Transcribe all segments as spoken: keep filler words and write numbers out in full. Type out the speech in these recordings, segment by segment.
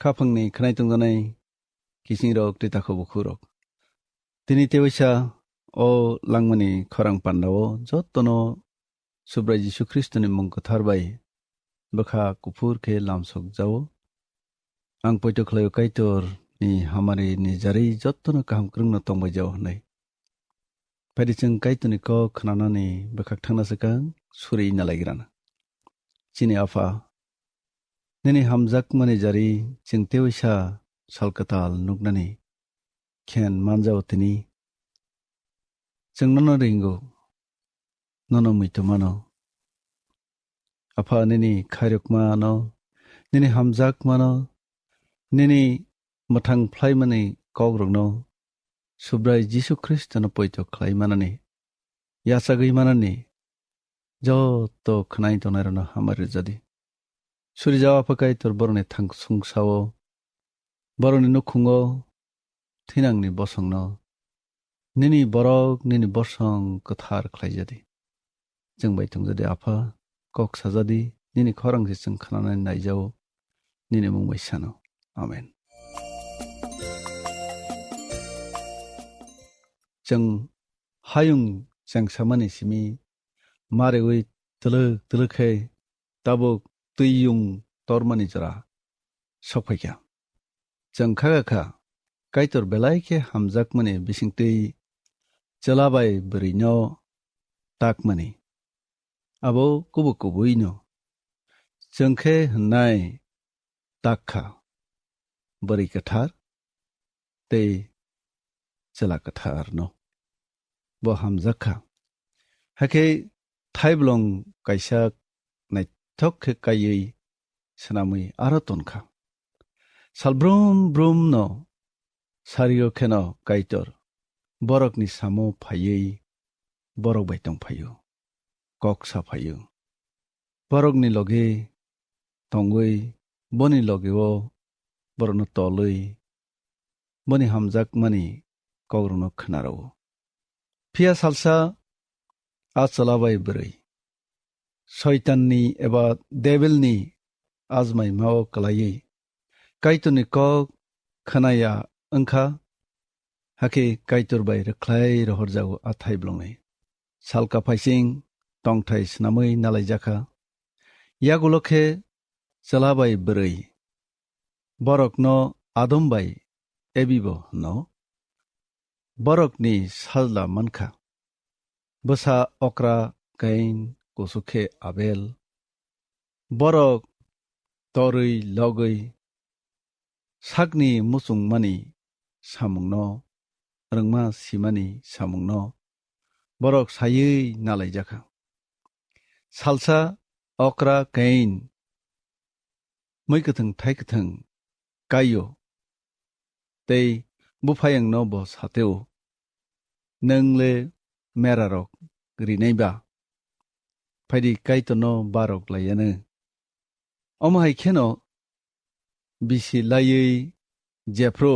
Khaphangni khwnai tongjanai kisingrok tei takhuk bukhukrok. Tini tewaisa o langmani khorang pandao jotono Subrai Jisu Khristoni mung kwthar bai bwkha kuphur khe lamsok jao. Ang poito khlaio Kaitorni hamari ni jarwi jotono kaham kwrwngno tongbai jao hwnwi. Phaidi chwng Kaitorni kok khnanani bwkhak thangna swkang suri nalaigrana. Chini Apha, nini hamjakmani jari chwng tewaisa sal kwtal nuknani khen manjao tini. Chwng nono ringo, nono muitu mano. Apha, nini khairokmano, nini hamjakmano, nini mwthang phlaimani kokrokno Subrai Jisu Khristono poito khlai manani, yachagwi manani, joto khwnai tongnairokno hamari rwjadi. Surijao Apha Kaitor borokni thang sungsao, borokni nukhungo thinangni bosongno nini borok, nini bosong kwthar khlaijadi. Chwng bai tongjadi Apha, kok sajadi, nini khorang se chwng khnanani naijao, nini mung bai sano. Amen. Chwng hayung chengsamani simi mariwi twlwk twlwk khe tabuk twiyung tormani jora sokphaikha. Chwng kha kha Kaitor belai khe hamjakmani bisingtwi chwla bai bwrwino takmani. Abo kubuk kubuino chwng khe hwnnai tak kha, bwrwi kwthar tei chwla kwtharno. Bo hamjak kha. Hakhe thaiblong kaisa naithok khe kaiwi swnamwi aro ton kha. Sal brum brum no sario kheno Kaitor borokni samo phaiwi borok bai tong phaio, kok sa phaio. Borokni loge tongwi boni loge o borokno tolwi boni hamjakmani kokrokno khna rwo. Phiya salsa a chwla bai bwrwi Soitanni eba Debilni ajmaima o kwlaiwi Kaitorni kok khna ya wngkha, hakhe Kaitor bai rwkhlai rohorjago a thaiblongni. Salka phaising tongthai swnamwi nalaijakha. Yagulo khe chwla bai bwrwi, borokno Adom bai Ebibo hwno. Borokni sajla mankha, bwsa okra Kain, kusu khe Abel. Borok torwi logwi sakni muchungmani samungno, rwngma simani samungno borok saywi nalaijakha. Salsa okra Kain mui kwthwng thai kwthwng kaio tei buphayungno bo sateo, "Nwng le merarok rinai ba? Phaidi Kaitorno barok laiyano." Omo hai kheno bisi laiwi jephru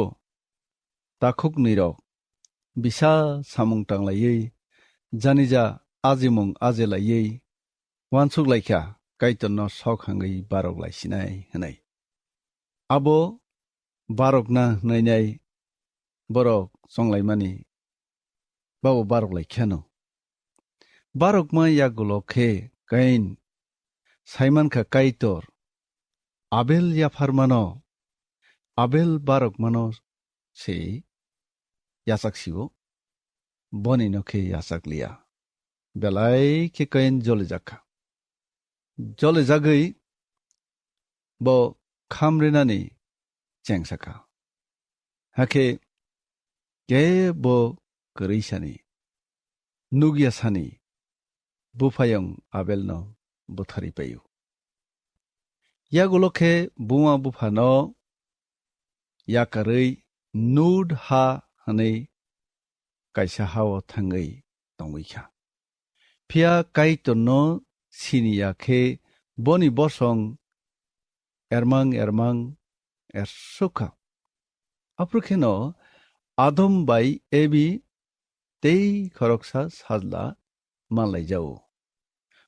takhuknwirok bisa samung tanglaiwi janija ajimung ajelaiwi uansuk laikha, Kaitorno sok hangwi barok laisinai hwnwi. Abo barokna hwnwi nai borok chonglaimani babo barok lai kheno. Barokma yagulo khe Kain saimankha Kaitor Abel yapharmano, Abel barokmano se yachak sio, bonino khe yachak liya. Belai khe Kain jolijakha. Jolijagwi bo khamrinani chengsakha. Hakhe kebo kwrwisani, nukyasani buphayung Abelno butharwi paio. Yagulo khe buma buphano yakarwi Nod ha hwnwi kaisa ha-o thangwi tongwi kha. Phiya Kaitorno sini ya khe boni bosong ermang ermang ersuk kha. Aphuru kheno Adom bai Ebi tei khoroksa sajla manlaijao.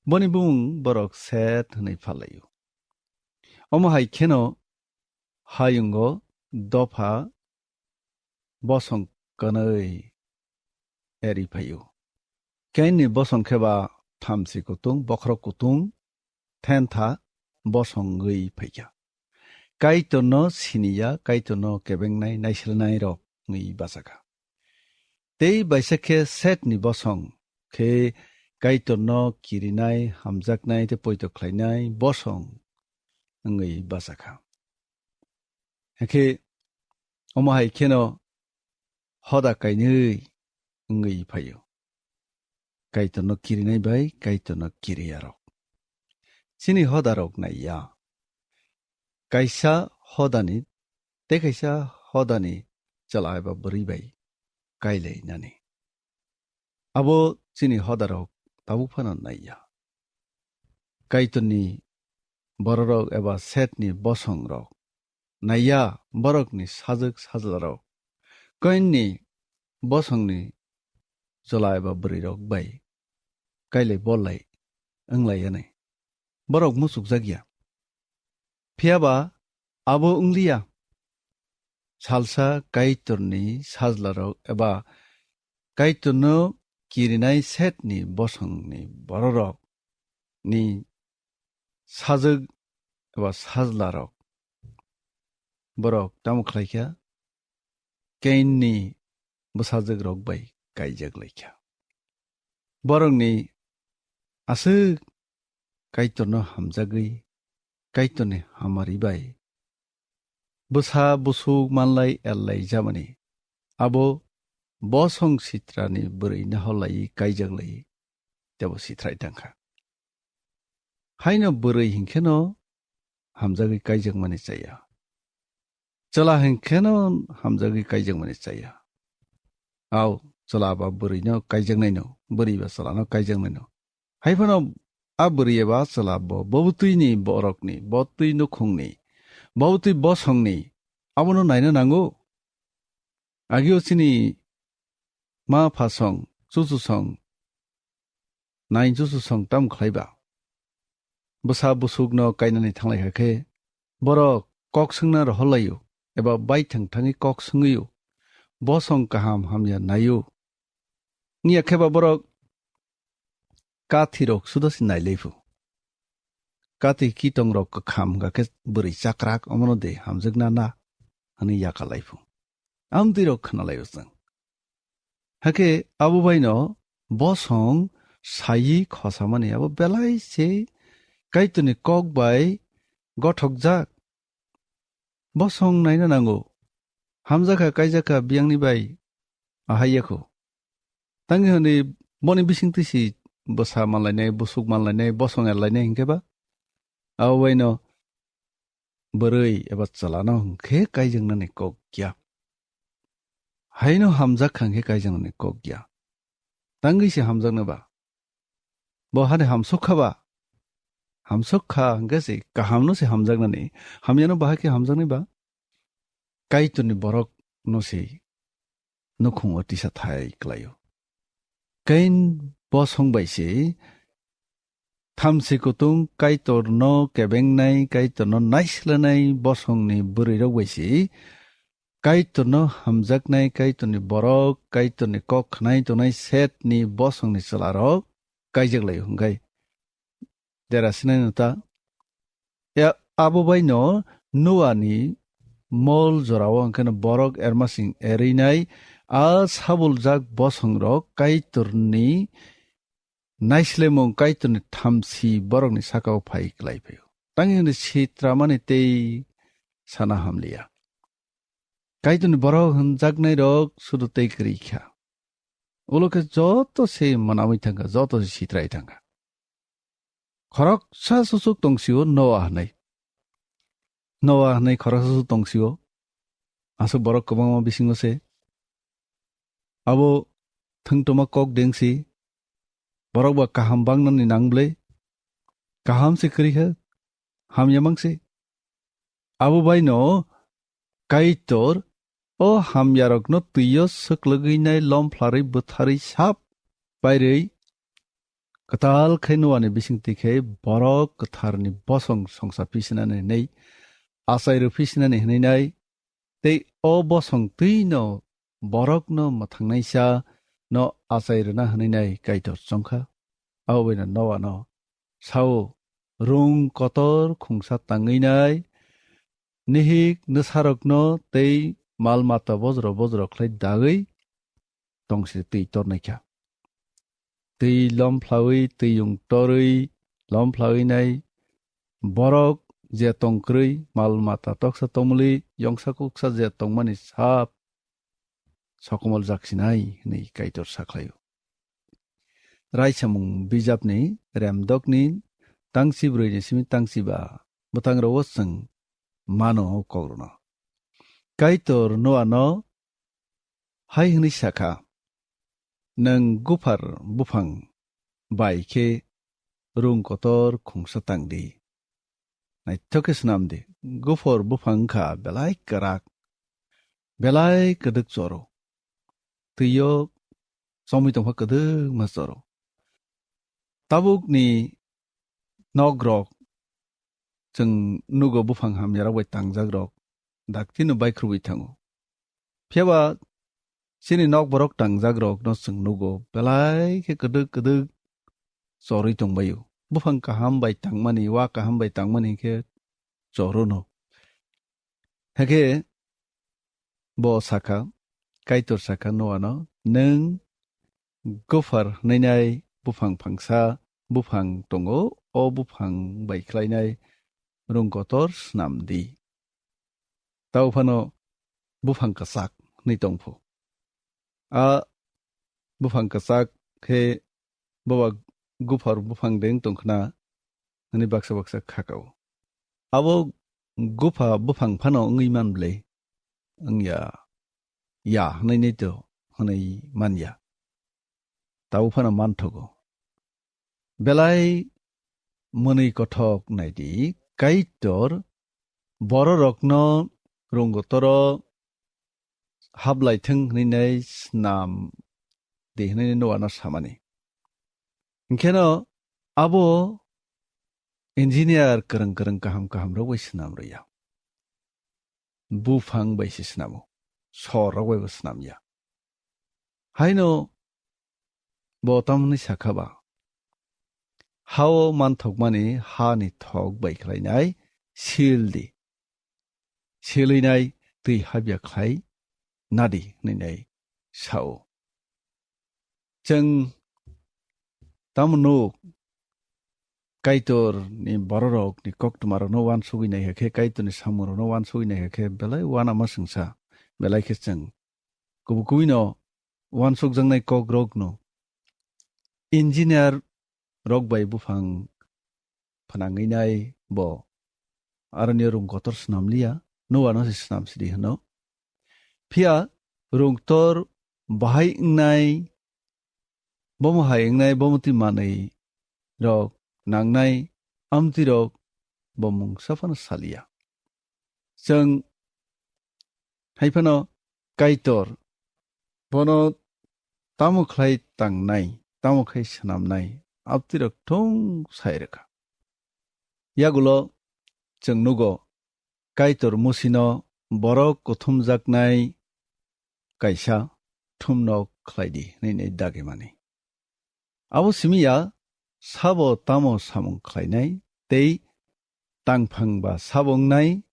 Boni bumung borok Set hwnwi phallaio. Omo hai kheno hayungo dopha bosong kwnwi eri phaio. Kainni bosong khe ba thamsi kutung, bokhorok kutung, thentha bosong wngwi phaikha. Kaitorno siniya, Kaitorno kebengnai, naislenai rok wngwi bachakha. Tei baisa khe Setni bosong khe Kaitorno kirinai, hamjaknai tei poito khlainai bosong wngwi bachakha. Hakhe omo hai kheno hoda kainwi wngwi phaio. Kaitorno kirinai bai Kaitorno kiriyarok. Chini hodarok naiya. Kaisa hodani tei kaisa hodani chwla eba bwrwi bai kailainani. Abo chini hodarok tabuk phano naiya. Kaitorni bororok eba Setni bosongrok naiya, borokni sajwk sajlarok Kainni bosongni chwla eba bwrwirok bai kailai bolai wnglaiyani. Borok muchukjakya. Phiyaba abo wngliya. Salsa Kaitorni sajlarok eba Kaitorno kirinai Setni bosongni bororokni sajwk eba sajlarok borok tamo khlaikha? Kainni bwsajwkrok bai kaijak laikha. Borokni aswk Kaitorno hamjagwi, Kaitorni hamari bai bwsa busuk manlai erlai jamani, abo bosong sitrani bwrwi naharlaiwi kaijak laiwi tebo sithrai tangkha. Haino bwrwi hinkheno hamjagwi kaijakmani chaya. Chwla hinkheno hamjagwi kaijakmani chaya. Au, chwla ba bwrwino kaijaknaino, bwrwi ba chwlano kaijaknaino. Haiphano a bwrwi eba chwla bo, bo bwtwini borokni, bo twi nukhungni, bo bwtwi bosongni, abono naina nango. Agio chini ma pha song, chuchu song, nai chuchu song tam khlaiba. Bwsa busukno kainani thanglaikha khe, borok kok swngna rohorlaio, eba baithang thangwi kok swngwio, bosong kaham hamya naio. Wngya khe ba borok kathirok sudo se nailaiphuru. Kathi kitongrok kwkham hwnkha khe bwrwi chakrak omono de hamjakna na hwnwi yakarlaiphu. Amtwirok khnalaio chwng. Hakhe abo baino bosong sayi khosamani abo belai se Kaitorni kok bai gothokjak. Bosong naina nango. Hamjakha, kaijakha biyangni bai ahai yakho. Tangwi hwnwi boni bisingtwi si bwsa manlainai, busuk manlainai, bosong erlainai hinkhe ba? Abo baino bwrwi eba chwlano hinkhe kaijaknani kok ya. Haino hamjak kha hinkhe kaijaknani kok ya. Tangwi se hamjakno ba? Bo hani hamsok kha ba? Hamsok kha hinkhe se kahamno se hamjaknani. Hamyano bahai khe hamjaknai ba? Kaitorni borokno se nukhungo tisa thai klaio. Kain bosong bai se thamsi kutung Kaitorno kebengnai, Kaitorno naislenai bosongni bwrwirok bai se Kaitorno hamjaknai, Kaitorni borok, Kaitorni kok khnai tongnai Setni bosongni chwlarok kaijak laio hwnkhe dera sinai no ta. Ya, abo baino Noani mol jorao hwnkhe no borok ermasing erinai a sabuljak bosongrok Kaitorni naislemung, Kaitorni thamsi borokni sakao phai klai phaio. Tangwi hwnwi sitramani tei sana hamliya. Kaitorni borok hwnjaknairok sudu tei kwrwi kha. Ulo khe joto se mwnawi thangkha, joto se sitrai thangkha. Khoroksa susuk tongsio Noa hwnwi. Noa hwnwi khoroksa susuk tongsio. Aswk borok kwbangma bisingo se. Abo thwngtoma kok dengsi. Borok ba kaham bangnani nangble. Kaham se kwrwi kha. Hamya mangsi. Abo baino Kaitor o hamyarokno twio swklwgwinai lomphlarwi bwtharwi sap pairwi kwtal khai Noani bisingtwi khai borok kwtharni bosong songsa pisinani nei achai rwphi sinani hwnwi nai, tei o bosong twi no borok no mwthangnaisa no achai rwna hwnwi nai Kaitor chongkha. Abo bai no Noa no sao, rung kotor khungsa tangwi nai, nihik nwsarok no tei mal mata bojro bojro khlai dagwi tongsi twi tornai kha. Twi lomphla wi, twi yung torwi lomphla wi nai borok je tong kwrwi, mal mata toksa tomli yongsa kuksa je tongmani sap sokomol jaksinai hwnwi Kaitor sakhlaio. Raisamung bijapni remdokni tangsi brwi ni simi tangsi ba bwtang rogo chwng mano o kok rwno. Kaitor Noa no hai hwnwi sakha, "Nwng guphar buphang bai khe rung kotor khungsa tang di. Naithok khe swnam di, guphar buphang wngkha belai kwrak, belai kwdwk choro, twi o chomwi tongkha kwdwkma choro." Tabukni nok rok chwng nugo buphang hamya rok bai tangjak rok, daktino bai khrubwi thango. Phiya ba chini nok borok tangjak rok no chwng nugo, belai khe kwdwk kwdwk chorwi tongbaio. Buphang kaham bai tangmani, wa kaham bai tangmani khe chorono. Hakhe bo sakha, Kaitor sakha Noa no, "Nwng guphar hwnwi nai buphang phangsa buphang tongo, o buphang bai khlainai rung kotor swnam di. Tao phano buphang kwchak hwnwi tong pho. A buphang kwchak khe boba guphar buphang deng tong khna," hwnwi baksa baksa kha kao. Abo gupha buphang phano wngwi man bwle? Wngya, ya hwnwi nai to hwnwi man ya. Tao phano manthogo. Belai mwnwi kothok nai di, Kaitor bororokno rung kotoro hablai thung hwnwi nai swnam di hwnwi Noa no samani. Hwnkhe no abo engineer kwrwng kwrwng kaham kaham rok bai swnam rwya. Buphang bai se swnamo. Sor rok bai bo swnam ya. Haino bo tamni sakha ba, "Hao manthokmani ha ni thok bai khlainai sil di. Silwi nai twi habya khlai nadi," hwnwi nai sao. Chwng tamo nuk, Kaitor ni bororok ni koktwma rok no uansugwi nai hakhe, Kaitor ni samung rok no uansugwi nai hakhe, belai uanama swngsa, belai khe chwng kubu kubui no uansukjaknai kok rok no engineer rok bai buphang phnangwi nai bo aroni rung kotor swnam liya, Noa no se swnam sidi hwno. Phiya rung kotor bahai wngnai, bomo hai wngnai, bomo twi manwi rok nangnai, amtwi rok bo mungsa phano saliya. Chwng hai phano Kaitor bono tamo khlai tangnai, tamo khai swnamnai, abtwirok thung sai rwkha. Yagulo chwng nugo, Kaitor Musino borok kuthumjaknai kaisa thumnok khlai di hwnwi nai dagimani. Abo simi ya sabo tamo samung khlainai tei tangphang ba sabo wngnai,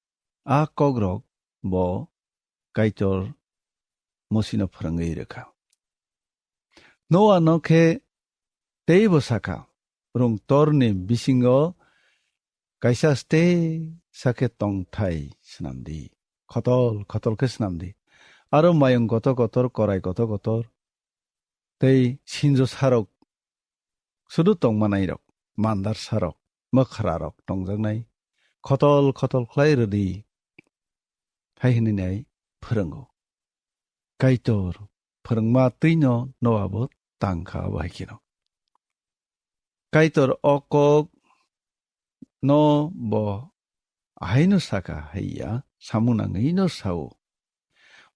a kokrok bo Kaitor Musino phwrwngwi rwkha. Noa no khe teibo sakha, rung torni bisingo kaisa ste sakhe tongthai swnam di, khotol khotol khe swnam di, aro mayung kotor kotor, korai kotor kotor, tei sinjo sarok sudu tongmanairok, mandar sarok, mwkhrarok tongjaknai, khotol khotol khlai rwdi, hai hwnwi nai phwrwngo. Kaitor phwrwngma twino Noa bo tangkha, abo hai kheno. Kaitor o kok no bo ahaino saka haiya, samung nangwi no sao.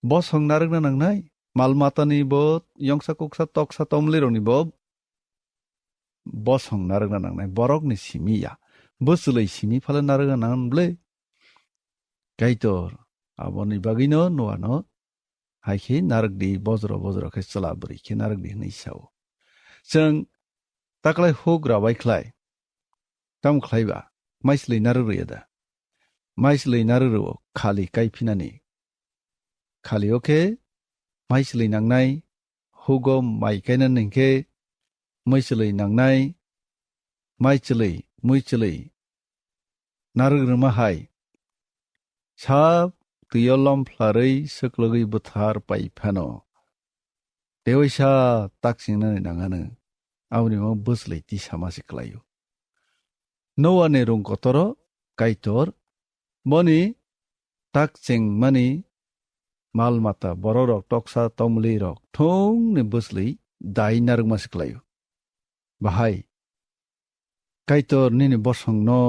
Bosong narwkna nangnai, mal matani bo, yongsa kuksa toksa tomlirokni bo bosong narwkna nangnai, borokni simi ya. Bwchwlwi simi phale narwkna nang bwle? Kaitor aboni bagwino Noano hai khe narwk di, bojro bojro khe chwla bwrwi khe narwk di hwnwi sao. Chwng taklai huk rabai khlai, tamo khlai ba, maichwlwi narwk rwya da? Maichwlwi narwk rwo khali kaiphinani. Khali o khe maichwlwi nangnai, hugo mai kainani hwnkhe maichwlwi nangnai, maichwlwi, muichwlwi narwk rwma hai. Sap twi o lom phlarwi swklogwi bwthar pai phano. Tewaisa tak chingnani nang anw, aboni bo bwchlwi tisa ma se klai-o. Noani rung kotoro Kaitor boni tak chengmani mal mata, bororok, toksa tomlirok thungni bwchlwi dai narwkma se klai-o. Bahai Kaitor nini bosongno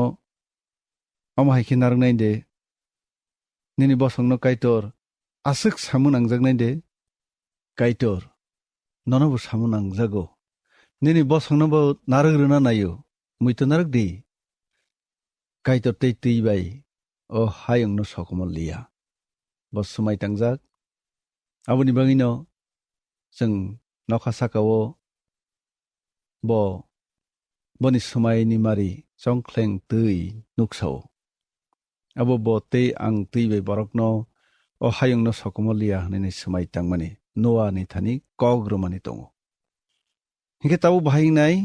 omo hai khe narwknai de, nini bosongno Kaitor aswk samung nangjaknai de, Kaitor nono bo samung nangjago, nini bosongno bo narwk rwna naio, muitu narwk di. Kaitor tei twi bai o hayungno sokomor liya. Bo swmai tangjak. Aboni bagwino chwng nokha saka-o bo, boni swmaini mari chongkhleng twi nuksa-o. Abo bo tei ang twi bai borokno o hayungno sokomor liya hwnwi swmai tangmani Noani thani kok rwmani tongo. Hinkhe tabuk bahai wngnai,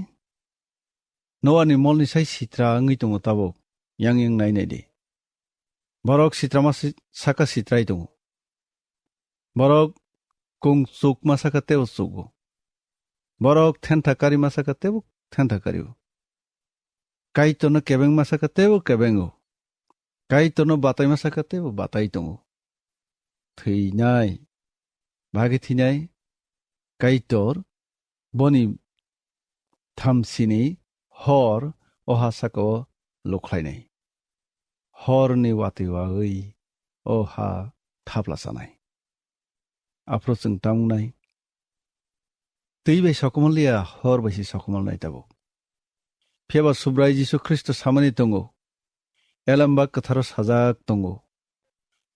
Noani molni sai sitra wngwi tongo tabuk, yang yang nai nai di. Borok sitra ma si-, saka sitrai tongo. Borok kung chuk ma saka tebo chugo. Borok thentha kari ma saka tebo thentha kario. Kaitorno kebeng ma saka tebo kebengo. Kaitorno batai ma saka tebo batai tongo. Thwinai. Bahai khe thwinai. Kaitor boni thamsini hor o ha saka-o lukhlainai. Horni watwi wagwi o ha thapla chanai. Aphuru chwng ta wngnai. Twi bai sokomor liya, hor bai se sokomor nai tabuk. Phiya ba Subrai Jisu Khristo samani tongo. Elembak kwtharo sajak tongo.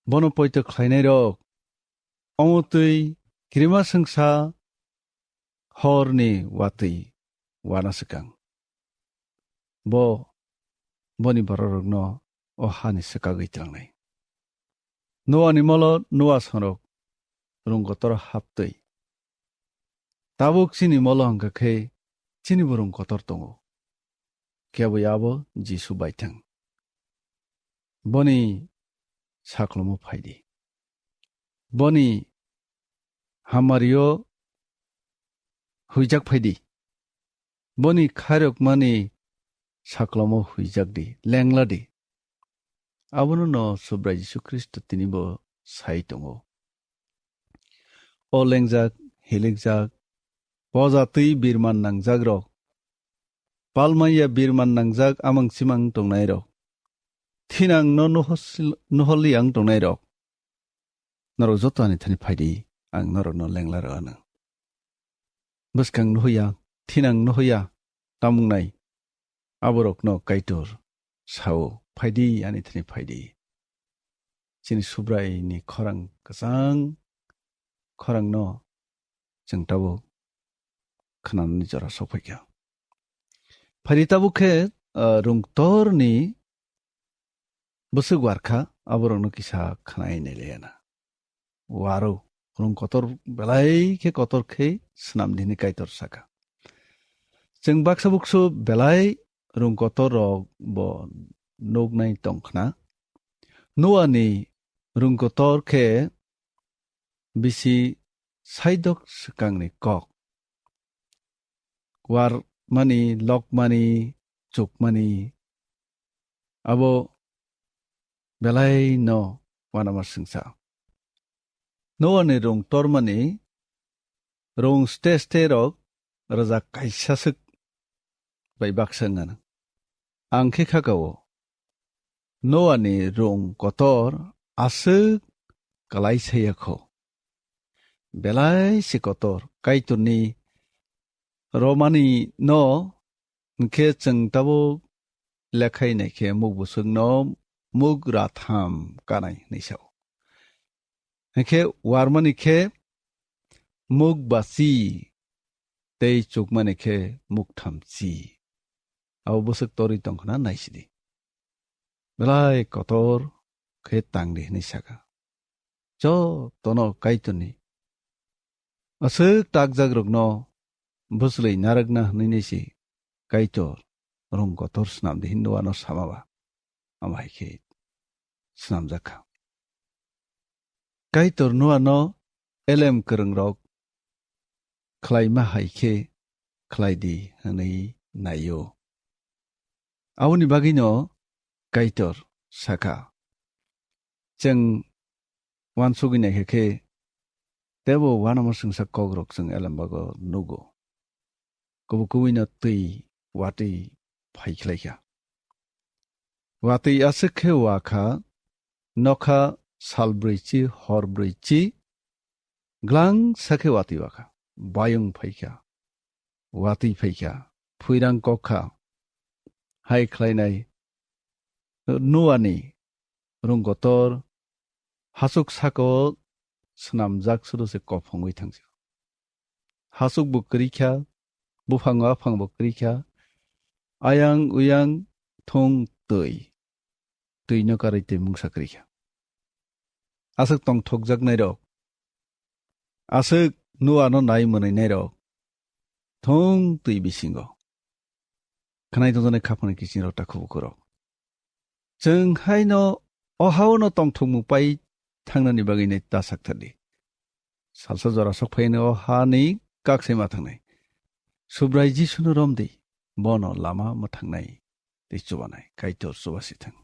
Bono poito khlainairok omo twi kirima swngsa horni watwi wana swkang. Bo boni bororokno o hani swkagwi tlangnai. Noani molo Noa songrok rung kotor haptwi. Tabuk chini molo hwnkha khe chini bo rung kotor tongo. Kebo yabo Jisu baithang. Boni saklomo phaidi. Boni hamario huijak phaidi. Boni khairokmani saklomo huijak di, lengla di. Abono no Subrai Jisu Khristo tini bo sai tongo. O lengjak, hilikjak, poja twi birman nangjak rok, palmaya birman nangjak amang chimang tongnai rok, thinang no nuhosil-, nuholiang tongnai rok, norok joto ani thani phaidi, ang norokno lengla rw anw. Bwskang nuhuya, thinang nuhuya, tamung nai, aborokno Kaitor sao, phaidi, ani thani phaidi. Chini Subraini khorang kwchang, khorangno chwng tabuk khnanani jora sokphaikha. Phaidi tabuk khe, ah, rungtorni bwswk warkha, aborokno kisa khnai nailaiana. Waro, rung kotor belai khe kotor khe swnam di hwnwi Kaitor saka. Chwng baksa buksu belai rung kotor rok bo nuknai tongkhna. Noani rung kotor khe bisi saidok swkangni kok. Warmani, lokmani, chukmani, abo belai no uanama swngsa. Noani rung tormani rung ste ste rok rwjak kaisa swk bai baksa wngano. Ang khe khakao, Noani rung kotor aswk kwlai saya kho. Belai se kotor, Kaitorni romani no hwnkhe chwng tabuk lekhai naikhe muk bwswkno muk ratham kanai hwnwi sao. Hinkhe warmani khe muk bachi tei chukmani khe muk thamchi. Abo bwswk torwi tongkhna naisidi. Belai kotor khe tangdi hwnwi saka. Jotono Kaitorni aswk takjakrokno bwchlwi narwkna hwnwi si Kaitor rung kotor swnamdi hwnwi ano samaba. Amo hai khe swnamjak kha. Kaitor Noano elem kwrwngrok khlaima hai khe khlai di hwnwi nai-o. Aboni bagwino Kaitor sakha, chwng uansugwi naikha khe teibo uanama swngsa kokrok chwng elembago nugo. Kubui kubuino twi watwi phai khlaikha. Watwi aswk khe wakha, nokha sal brwichi hor brwichi glangsa khe watwi wakha. Bayung phaikha, watwi phaikha, phuirang kokha. Hai khlainai Noani rung kotor hasuk saka-o swnamjak sudo se kophongwi thangsi. Hasuk bo kwrwi kha, buphango aphang bo kwrwi kha, ayang uyang thung twi, twino karwi twi mungsa kwrwi kha. Aswk tongthokjaknairok, aswk Noano nai mwnwinairok thung twi bisingo. Khnai tongjaknai khaphang kiching rok ta khubukurok. Chwng haino o hao no tongthokmung pai thangnani bagwi nai ta sakthar di. Salsa jora sok phaino o hani kaksaima thangnai. Subrai Jisuno rom di, bono lama mwthangnai tei chubanai. Kaitor chubasi thang.